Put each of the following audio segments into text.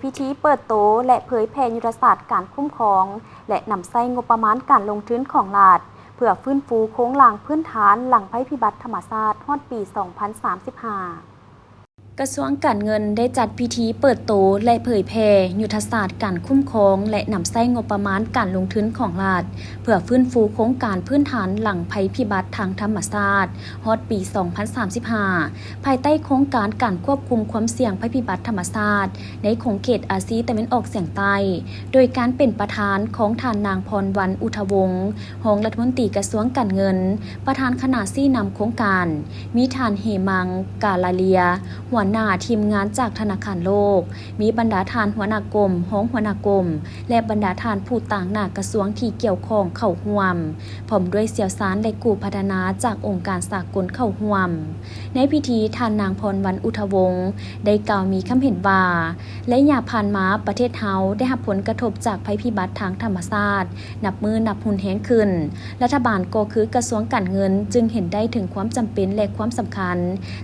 ພິທີເປີດໂຕ ແລະ ເຜີຍແຜ່ຍຸດທະສາດການຄຸ້ມຄອງ ແລະ ນຳໃຊ້ງົບປະມານການລົງທຶນຂອງລັດ ເພື່ອຟື້ນຟູໂຄງລ່າງພື້ນຖານຫຼັງໄພພິບັດທຳມະຊາດຮອດປີສອງພັນສາມສິບຫ້າ. ກະຊວງການເງິນໄດ້ຈັດພິທີເປີດໂຕ ແລະ ເຜີຍແຜ່ຍຸດທະສາດການຄຸ້ມຄອງ ແລະ ນຳໃຊ້ງົບປະມານການລົງທຶນຂອງລັດ ເພື່ອຟື້ນຟູໂຄງການພື້ນຖານຫຼັງໄພພິບັດທາງທຳມະຊາດ ຮອດປີສອງພັນສາມສິບຫ້າ ພາຍໃຕ້ໂຄງການການຄວບຄຸມຄວາມສ່ຽງໄພພິບັດທຳມະຊາດ ໃນຂົງເຂດອາຊີຕາເວັນອອກສຽງໃຕ້ ໂດຍການເປັນປະທານຂອງທ່ານນາງ ພອນວັນ ອຸດທະວົງ ຮອງລັດຖະມົນຕີກະຊວງການເງິນ, ປະທານຄະນະຊີ້ນຳໂຄງການ, ມີທ່ານ ເຮມັງ ກາລາເລຍ ຫົວໜ້າທີມງານຈາກທະນາຄານໂລກ, ມີບັນດາທ່ານຫົວໜ້າກົມ, ຮອງຫົວໜ້າກົມ ແລະ ບັນດາທ່ານຜູ້ຕາງໜ້າກະຊວງທີ່ກ່ຽວຂ້ອງເຂົ້າຮ່ວມ, ພ້ອມດ້ວຍຊ່ຽວຊານ ແລະ ຜູ້ພັດທະນາຈາກອົງການສາກົນເຂົ້າຮ່ວມ. ໃນພິທີ, ທ່ານນາງ ພອນວັນ ອຸດທະວົງ ໄດ້ກ່າວມີຄຳເຫັນວ່າ, ໄລຍະຜ່ານມາ, ປະເທດເຮົາໄດ້ຮັບຜົນກະທົບຈາກໄພພິບັດທາງທຳມະຊາດ ນັບມື້ນັບຮຸນແຮງຂຶ້ນ. ລັດຖະບານກໍຄືກະຊວງການເງິນຈຶ່ງເຫັນໄດ້ເຖິງຄວາມຈຳເປັນ ແລະ ຄວາມສຳຄັນ.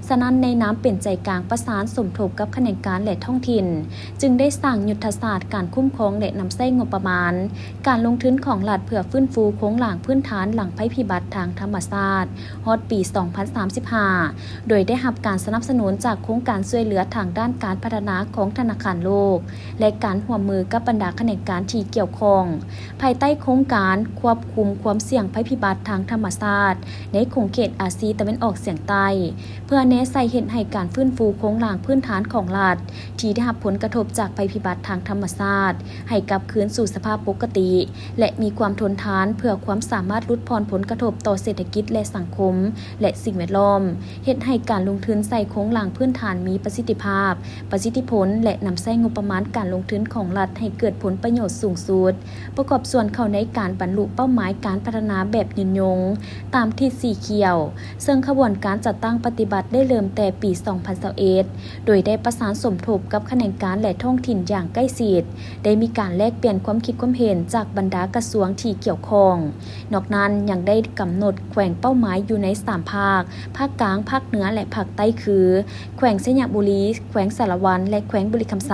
ສະນັ້ນ, ໃນນາມເປັນໃຈກາງປະສານສົມທົບກັບຂະແໜງການ ແລະ ທ້ອງຖິ່ນ, ຈຶ່ງໄດ້ສ້າງຍຸດທະສາດການຄຸ້ມຄອງ ແລະ ນຳໃຊ້ງົບປະມານການລົງທຶນຂອງລັດ ເພື່ອຟື້ນຟູໂຄງລ່າງພື້ນຖານຫຼັງໄພພິບັດທາງທຳມະຊາດ ຮອດປີສອງພັນສາມສິບຫ້າ ໂດຍໄດ້ຮັບການສະໜັບສະໜູນຈາກໂຄງການຊ່ວຍເຫຼືອທາງດ້ານການພັດທະນາຂອງທະນາຄານໂລກ ແລະ ການຮ່ວມມືກັບບັນດາຂະແໜງການທີ່ກ່ຽວຂ້ອງ ພາຍໃຕ້ໂຄງການຄວບຄຸມຄວາມສ່ຽງໄພພິບັດທາງທຳມະຊາດ ໃນຂົງເຂດອາຊີຕາເວັນອອກສຽງໃຕ້ ເພື່ອແນໃສ່ເຮັດໃຫ້ການຟື້ນຟູໂຄງລ່າງພື້ນຖານຂອງລັດ ທີ່ໄດ້ຮັບຜົນກະທົບຈາກໄພພິບັດທາງທຳມະຊາດ ໃຫ້ກັບຄືນສູ່ສະພາບປົກກະຕິ ແລະ ມີຄວາມທົນທານ ເພື່ອຄວາມສາມາດຫຼຸດຜ່ອນຜົນກະທົບຕໍ່ເສດຖະກິດ ແລະ ສັງຄົມ ແລະ ສິ່ງແວດລ້ອມ, ເຮັດໃຫ້ການລົງທຶນໃສ່ໂຄງລ່າງພື້ນຖານມີປະສິດທິພາບ, ປະສິດທິຜົນ ແລະ ນຳໃຊ້ງົບປະມານການລົງທຶນຂອງລັດໃຫ້ເກີດຜົນປະໂຫຍດສູງສຸດ, ປະກອບສ່ວນເຂົ້າໃນການບັນລຸເປົ້າໝາຍການພັດທະນາແບບຍືນຍົງ ຕາມທິດສີຂຽວ, ເຊິ່ງຂະບວນການຈັດຕັ້ງປະຕິບັດໄດ້ເລີ່ມແຕ່ປີສອງພັນຊາວເອັດ ໂດຍໄດ້ປະສານສົມທົບກັບຂະແໜງການ ແລະ ທ້ອງຖິ່ນຢ່າງໃກ້ຊິດ, ໄດ້ມີການແລກປ່ຽນຄວາມຄິດຄວາມເຫັນຈາກບັນດາກະຊວງທີ່ກ່ຽວຂ້ອງ. ນອກນັ້ນຍັງໄດ້ກຳນົດແຂວງເປົ້າໝາຍຢູ່ໃນສາມພາກ, ພາກກາງ, ພາກເໜືອ ແລະ ພາກໃຕ້ ຄື ແຂວງໄຊຍະບູລີ, ແຂວງສາລະວັນ ແລະ ແຂວງບໍລິຄຳໄຊ,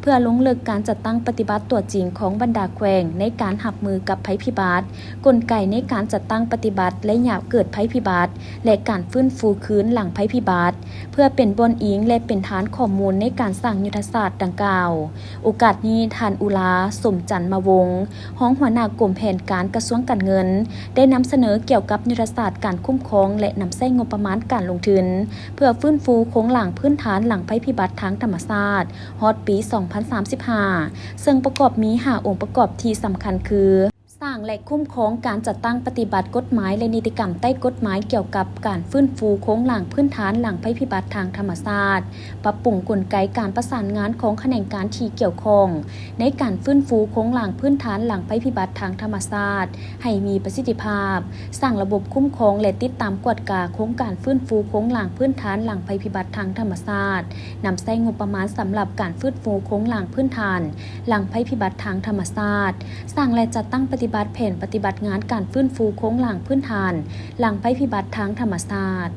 ເພື່ອລົງເລິກການຈັດຕັ້ງປະຕິບັດຕົວຈິງຂອງບັນດາແຂວງໃນການຮັບມືກັບໄພພິບັດ, ກົນໄກໃນການຈັດຕັ້ງປະຕິບັດໄລຍະເກີດໄພພິບັດ ແລະ ການຟື້ນຟູຄືນຫຼັງໄພພິບັດ ເພື່ອເປັນບ່ອນອີງ ແລະ ເປັນຖານຂໍ້ມູນໃນການສ້າງຍຸດທະສາດດັ່ງກ່າວ. ໂອກາດນີ້, ທ່ານ ອຸລາ ສົມຈັນມະວົງ ຮອງຫົວໜ້າກົມແຜນການກະຊວງການເງິນ ໄດ້ນຳສະເໜີກ່ຽວກັບຍຸດທະສາດການຄຸ້ມຄອງ ແລະ ນຳໃຊ້ງົບປະມານການລົງທຶນ ເພື່ອຟື້ນຟູໂຄງລ່າງພື້ນຖານຫຼັງໄພພິບັດທາງທຳມະຊາດ ຮອດປີສອງພັນສາມສິບຫ້າ ເຊິ່ງປະກອບມີຫ້າອົງປະກອບທີ່ສຳຄັນຄື ສ້າງ ແລະ ຄຸ້ມຄອງການຈັດຕັ້ງປະຕິບັດກົດໝາຍ ແລະ ນິຕິກຳໃຕ້ກົດໝາຍກ່ຽວກັບການຟື້ນຟູໂຄງລ່າງພື້ນຖານຫຼັງໄພພິບັດທາງທຳມະຊາດ, ປັບປຸງກົນໄກການປະສານງານຂອງຂະແໜງການທີ່ກ່ຽວຂ້ອງ ໃນການຟື້ນຟູໂຄງລ່າງພື້ນຖານຫຼັງໄພພິບັດທາງທຳມະຊາດ ໃຫ້ມີປະສິດທິພາບ, ສ້າງລະບົບຄຸ້ມຄອງ ແລະ ຕິດຕາມກວດກາໂຄງການຟື້ນຟູໂຄງລ່າງພື້ນຖານຫຼັງໄພພິບັດທາງທຳມະຊາດ, ນຳໃຊ້ງົບປະມານສຳລັບການຟື້ນຟູໂຄງລ່າງພື້ນຖານ ຫຼັງໄພພິບັດທາງທຳມະຊາດ, ສ້າງ ແລະ ຈັດຕັ້ງປະຕິບັດແຜນປະຕິບັດງານການຟື້ນຟູໂຄງລ່າງພື້ນຖານ ຫຼັງໄພພິບັດທາງທຳມະຊາດ.